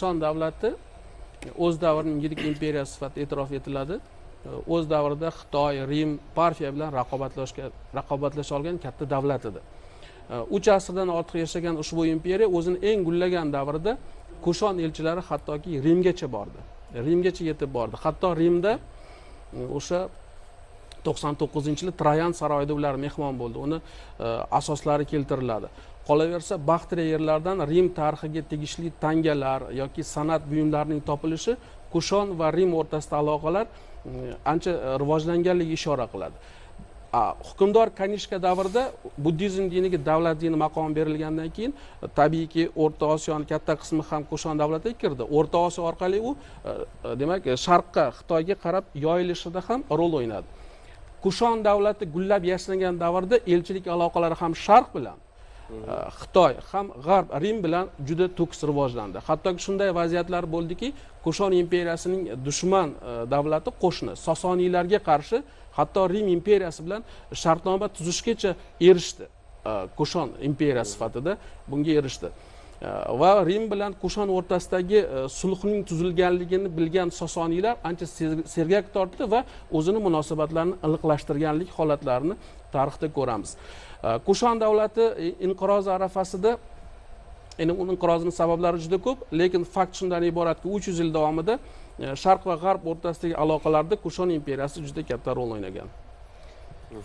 Kushon davlati o'z davrining yirik imperiyasi sifatida e'tirof etiladi. O'z davrida Xitoy, Rim, Parfiya bilan raqobatlasha olgan katta davlat edi. 3 asrdan ortiq yashagan ushbu imperiya o'zini eng gullagan davrida Kushon elchilari hattoki Rimgacha bordi. Rimgacha yetib bordi. Hatto Rimda o'sha 99-yili Trayan saroyida ular mehmon bo'ldi. Uni asoslari keltiriladi. Qolaversa, Baxtriya yerlaridan Rim tarixiga tegishli tangalar yoki san'at buyumlarining topilishi Kushon va Rim o'rtasida aloqalar ancha rivojlanganligiga ishora qiladi. Hukmdor Kanishka davrida buddizm diniga davlat dini maqomi berilgandan keyin tabiiyki O'rta Osiyoning katta qismi ham Kushon davlatiga kirdi. O'rta Osiyo orqali u demak sharqqa, Xitoyga qarab yoyilishida ham rol o'ynadi. Kushon davlati gullab yashnagan davrda elchilik aloqalari ham sharq bilan, Xitoy ham g'arb, Rim bilan juda to'kis rivojlandi. Hattoki shunday vaziyatlar bo'ldiki, Kushon imperiyasining dushman davlati qo'shni Sosoniylarga qarshi hatto Rim imperiyasi bilan shartnoma tuzishgacha erishdi. Kushon imperiyasi sifatida bunga erishdi. Va Rim bilan Kushon o'rtasidagi sulhning tuzilganligini bilgan Sosoniylar ancha sergak tortdi va o'zini munosabatlarini iliqlashtirganlik holatlarini tarixda ko'ramiz. Kushon davlati inqirozi arafasida, endi uning inqirozining sabablari juda ko'p, lekin fakt shundan iboratki, 300 yil davomida sharq va g'arb o'rtasidagi aloqalarda Kushon imperiyasi juda katta rol o'ynagan.